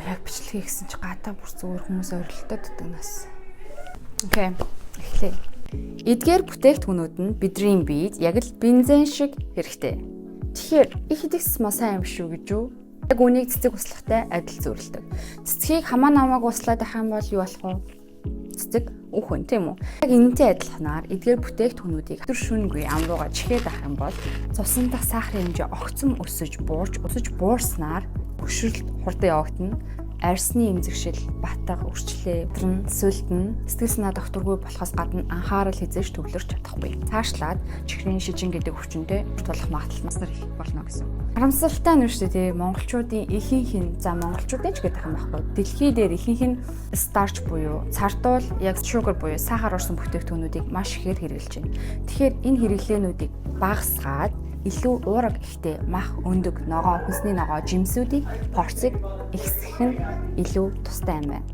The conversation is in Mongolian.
Яг бичлэг хийсэн чи гадаа бүр зүгээр хүмүүс орилдоод ддаг нас. Okay. Эхлэе. Эдгээр бүтээгдэхүүнүүд нь бидний биед яг л бензин шиг хэрэгтэй. Тэгэхээр их идэгс ма сайн юм шүү гэж юу? Яг үнийг цэцэг услахтай адил зөвлөдөг. Цэцгийг хамаа намааг услаад байх юм бол юу болох вэ? Цэцэг үхэн, тийм үү? Яг энэтэй адилханаар эдгээр бүтээгдэхүүнүүдийг өдөр шөнөгүй ам руугаа чихээд авах юм бол цусан дахь сахарын хэмжээ огцом өсөж буурч, өсөж буурснаар хөшрөлт хурдан явагдана, арьсны эмзэгшил, батга, үрчлээ, тэрн сүлдэн сэтгэл санаа докторгүй болохоос гадна анхаарал хэзээ ч төвлөрч чадахгүй. Цаашлаад чихрийн шижин гэдэг өвчнөд тулах магадлал маш их болно гэсэн. Харамсалтай нь шүү дээ, монголчуудын ихэнх нь, за, монголчуудын ч гэдэг юм байхгүй. Дэлхий дээр ихэнх нь starch буюу цардуул, яг sugar буюу сахар орсон бүтээгдэхүүнүүдийг маш ихээр хэрэглэж байна. Тэгэхээр энэ хэрэглээнүүдийг багасгаад илүү уураг ихтэй мах, өндөг, ногоо, хүнсний ногоо, жимсүүдийг порцыг ихсэх нь илүү тустай юм байна.